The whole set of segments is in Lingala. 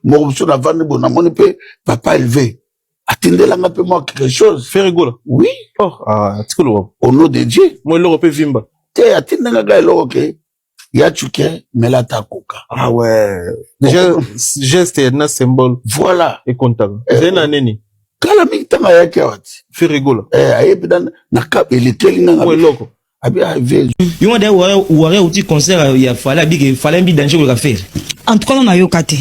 Moko mosusu navandi bo, namoni mpe papa élevé atindelanga mpe mwa quelque chose. Ferre Gola? Oui. Oh, ah, tikoloba. Au nom de Dieu. Mo eloko mpe vimba. Te, atindangaka eloko ke ya cuke mela ata koka. Ah ouais, déjà geste na symbole. Voilà. Ekontaka ezali na nini? Kala mingi, ntango ayaki awa ti. Ferre Gola. Ayebi na ka elekeli nganga. Mo eloko. Abi ave. Yo nga d'ailleurs, ware outi concert ya Fally, abike Fally mbi danger koleka Ferre. En tout cas, non, nayoka te.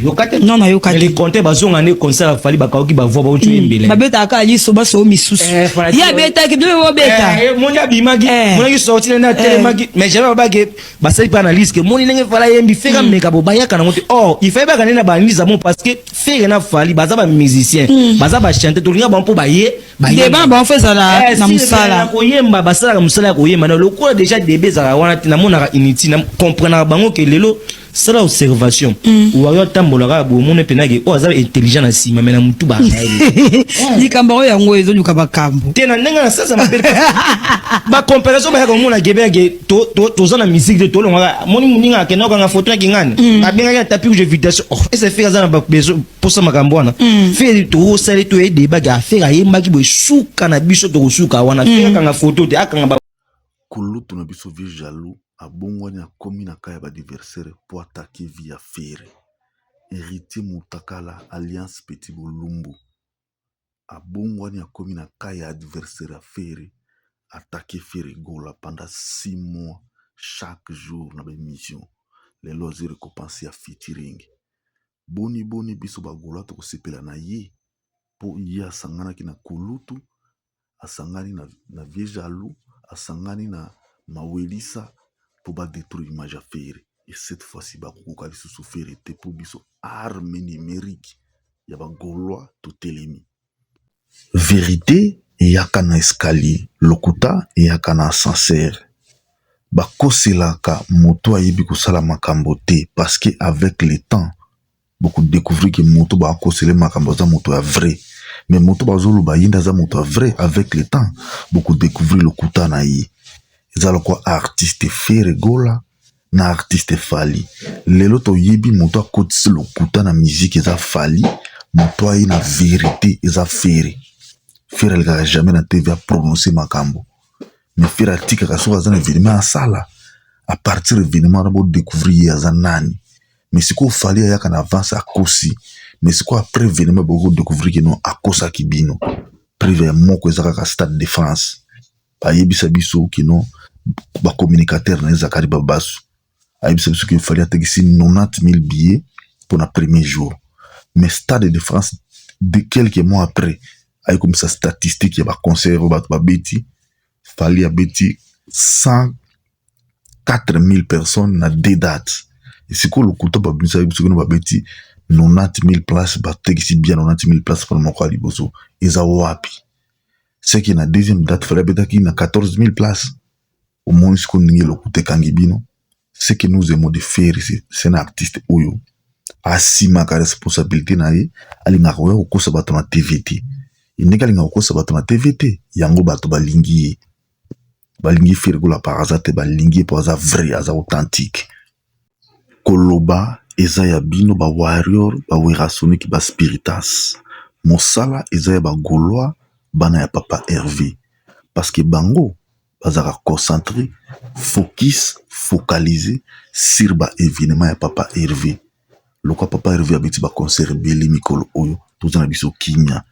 Yoka te? Non, nayoka te. Les comptes bazonga nde concert ya Fally, bakaoki bavoix bauti oyembela. Babetaka liso baso misusu. Ye abetaki, bino bobeta. Moni abimaki, monaki sorti nde atelemaki, mais jamais babake basali mpe analyse ke moni ndenge Fally ayembi, Ferre ameka bo bayaka nango te. Or il fallait baka nde na baanalyse bon, parce que Ferre na Fally baza bamusicien, baza bachanteur, tolinga bango mpo baye. Débat bango fo ezala na mosala. Koyemba, basalaka mosala ya koyemba. Na lokola déjà débat ezalaka wana te, namonaka inutile. Na comprenaka bango ke lelo sala observation, wayo atambolaka bomona mpenake oyo aza intelligent na nsima, me na motu baayeli. Likambo oyo yango ezoluka makambo. Te, na ndenge na sasa mabe, bacomparaison bayaka komona gebeyake toza na musique te, tolongaka moni moninga akenda okanga foto yaki ngani, abengaki na tapis rouge invitation. Oh, ese Ferre aza na babesoin mposa makambo wana? Ferre tokosala to edebaki, affaire ayembaki boye, suka na biso tokosuka wana. Ferre akanga foto te, akanga ba Kulutu na biso vieux jaloux abongwani, akomi na ka ya baadversaire po attaquer vie ya Ferre. Héritier Mutakala alliance Petit Bolumbu abongwani, akomi na ka ya adversaire ya Ferre, attaquer Ferre Gola pendant 6 mois, chaque jour na baémission. Lelo azwi récompense ya featuring. Boni boni biso bagaulois tokosepela na ye mpo ye asanganaki na kulutu, asangani na vieux jaloux, asangani na mawelisa mpo badétruire image ya Ferre. Et cette fois-ci bakokoka lisusu Ferre te, mpo biso arme numérique ya bagaulois totelemi. Vérité eyaka na escalier, lokuta eyaka na ascenseur. Bakoselaka moto ayebi kosala makambo te, parce que avec le temps bokodécouvrir ke moto bakosele makambo aza moto ya vrai, mais moto bazoloba ye nde aza moto ya vrai, avec le temps bokodécouvrir lokuta na ye. Eza lokwa artiste Ferre Gola na artiste Fally. Lelo toyebi moto akotisi lokuta na musique eza Fally, moto aye na vérité eza Ferre. Ferre alekaka jamais na TV aprononce makambo, mais Ferre atikaka soki aza na événement asala, à partir événement wana bodécouvrir ye aza nani. Mais sikoyo Fally ayaka na avance, akosi, mais sikoyo après événement bokodécouvrir ke non, akosaki bino. Preuve ya moko eza kaka Stade de France. Bayebisa biso kino bacommunicateur na ye Zakari Babasu ayebisa biso ke Fally atekisi 90 000 billets mpona premier jour, mais Stade de France de quelques mois après ayekomisa statistique ya baconcert oyo bato babeti. Fally abeti 104 000 personnes na deux dates. Esikoyo lokuta babimisa biso kino babeti 90 000 place, batekisi bien 90 000 place mpona moko ya liboso eza wapi? Seke na deuxième date Fally abetaki na 14 000 place. Omoni sikoyo ndenge lokuta ekangi bino? Ce que nous aimons de Ferre, c'est un artiste oyo asimaka responsabilité na ye. Alingaka koya kokosa bato na TV te. Ndenge alingaka kokosa bato na TV te, yango bato balingi ye. Balingi Ferre Gola par hasard te, balingi ye mpo aza vrai, aza authentique. Koloba eza ya bino bawarrior, bawerrasonic, baspiritas. Mosala eza ya bagaulois, bana ya papa Hervé, parce que bango bazalaka concentré, focus, focalisé sur baévénement ya papa Hervé. Lokwa papa Hervé abeti baconcert ebele mikolo oyo, toza na biso kimia.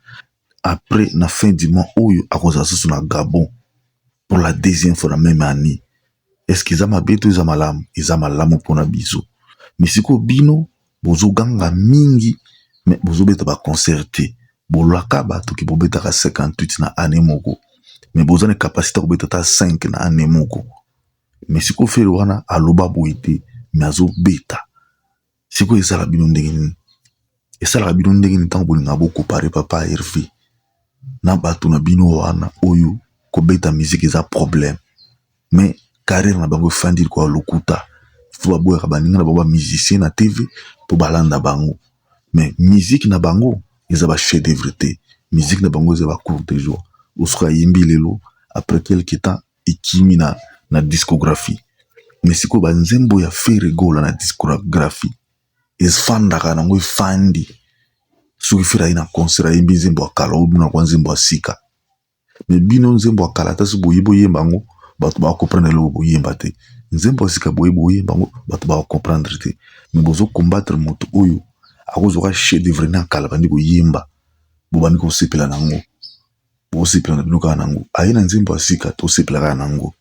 Après, na fin du mois oyo, akozala susu na Gabon pour la deuxième fois na même année. Est ce que eza mabe to eza malamu? Eza malamu mpona biso. Mais sikoyo bino bozoganga mingi, mais bozobeta baconcert te. Bolaka bato ke bobetaka 58 na année moko, mais boza na capacité kobeta ata 5 na année moko. Mais sikoyo Ferre wana aloba boye te, mais azobeta. Sikoyo esala bino ndenge nini? Esalaka bino ndenge nini ntango bolingaka bocomparer papa Hervé na bato na bino wana oyo kobeta musique eza problème, mais carrière na bango efandi likolo ya lokuta? Fo baboyaka baninga na bango bamusicien na TV mpo balanda bango, mais musique na bango eza bachef d'œuvre te. Musique na bango eza bacourt de jour. Osoki ayembi lelo, après quelque temps ekimi na discographie. Mais sikoyo banzembo ya Ferre Gola na discographie. Efandaka nango efandi. Soki Ferre aye na concert ayembi nzembo ya kala, obina kwa nzembo ya sika. Mais bino nzembo ya kala, ata soki boye boyemba yango, bato bacomprendre eloko boyemba te. Nzembo ya sika boye boyemba yango, bato bacomprendre te. Mais bozocombattre moto oyo akozwaka chef d'œuvre na kala, bandi koyemba, bobandi kosepela nango, bosepela na bino kaka nango. Aye na nzembo ya sika, tosepela kaka nango.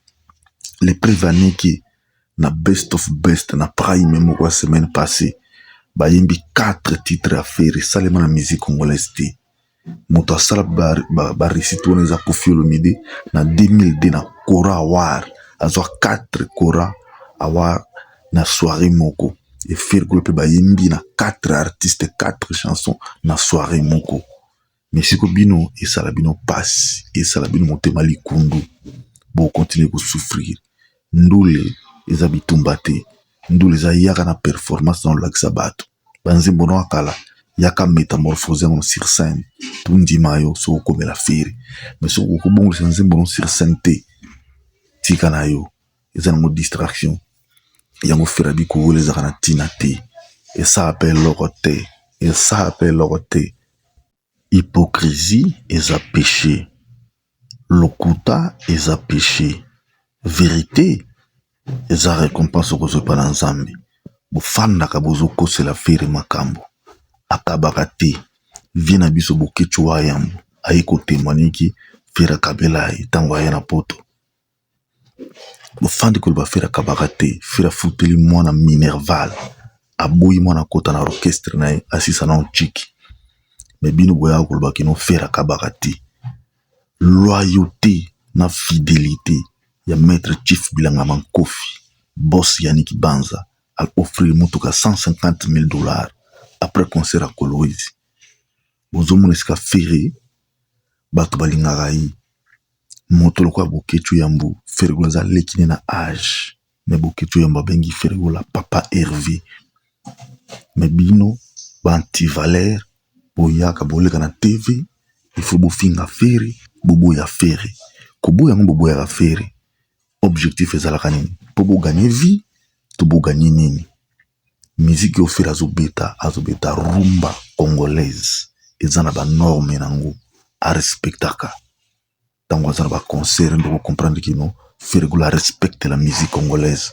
Le preuve aneki na Best of Best na Prime moko ya semaine passée, bayembi 4 titres ya Ferre. Esalema na musique congolaise te. Moto asala baréussite wana eza Koffi Olomide na 2002 na Kora Award. Azwa 4 Kora Award na soirée moko. Ferre Gola mpe bayembi na 4 artistes, 4 chansons na soirée moko. Mais siko bino esala bino pasi, esala bino motema likundu, bokontinue kosouffrir. Ndule eza bitumba te, ndule eza yaka na performance na olakisa bato banzembo no akala, yaka métamorphose yango sur scène, tondima yo soki okomela Ferre. Mais soki okobongolisa nzembo no sur scène te, tika na yo, eza nango distraction. Yango Ferre abi kowela ezalaka na ntina te, esala mpe eloko te, esala mpe eloko te. Hypocrisie eza péché, lokuta eza péché, vérité eza récompense okozwa epa na Nzambe. Bofandaka bozokosela Ferre makambo, akabaka te. Vie na biso Boketshu wa Yambo aye kotémoigner ki Ferre akabela ye ntango aye na Poto. Bofandi koloba Ferre akabaka te. Ferre afuteli mwana minerval, aboyi mwana akota na orchestre na ye, asisa na ntiki. Mais bino boyaka koloba kino Ferre akabaka te. Loyauté na fidélité ya maître Chief Bilanga Mankofi, boss Yannick Banza, aoffrir motuka 150 000 $ après concert ya Kolwezi. Bozomona esika Ferre bato balingaka ye. Moto lokola Boketshu Yambu, Ferre Gola aza leki ne na âge, mais Boketshu Yambu abengi Ferre Gola papa Hervé. Mais bino baantivaleur, boyaka boleka na TV, il faut bofinga Ferre, boboya Ferre. Koboya yango, boboyaka Ferre, objectif ezalaka nini? Mpo bogagner vie to bogagner nini? Miziki oyo Ferre azobeta, azobeta rumba congolaise, eza na banorme nango, arespectaka. Ntango aza na baconcert nde kocomprendre kino Ferre Gola respecte la musique congolaise.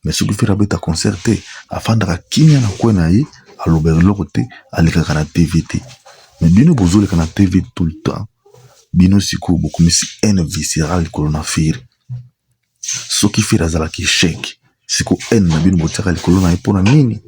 Mais soki Ferre abeta concert te, afandaka kimia na kwe na ye, alobaka eloko te, alekaka na TV te. Mais bino bozoleka na TV tout le temps. Bino sikoyo bokomisi haine viscérale likolo na Ferre. Soki Ferre azalaki échec, sikoyo haine na bino botiaka likolo na ye mpona nini?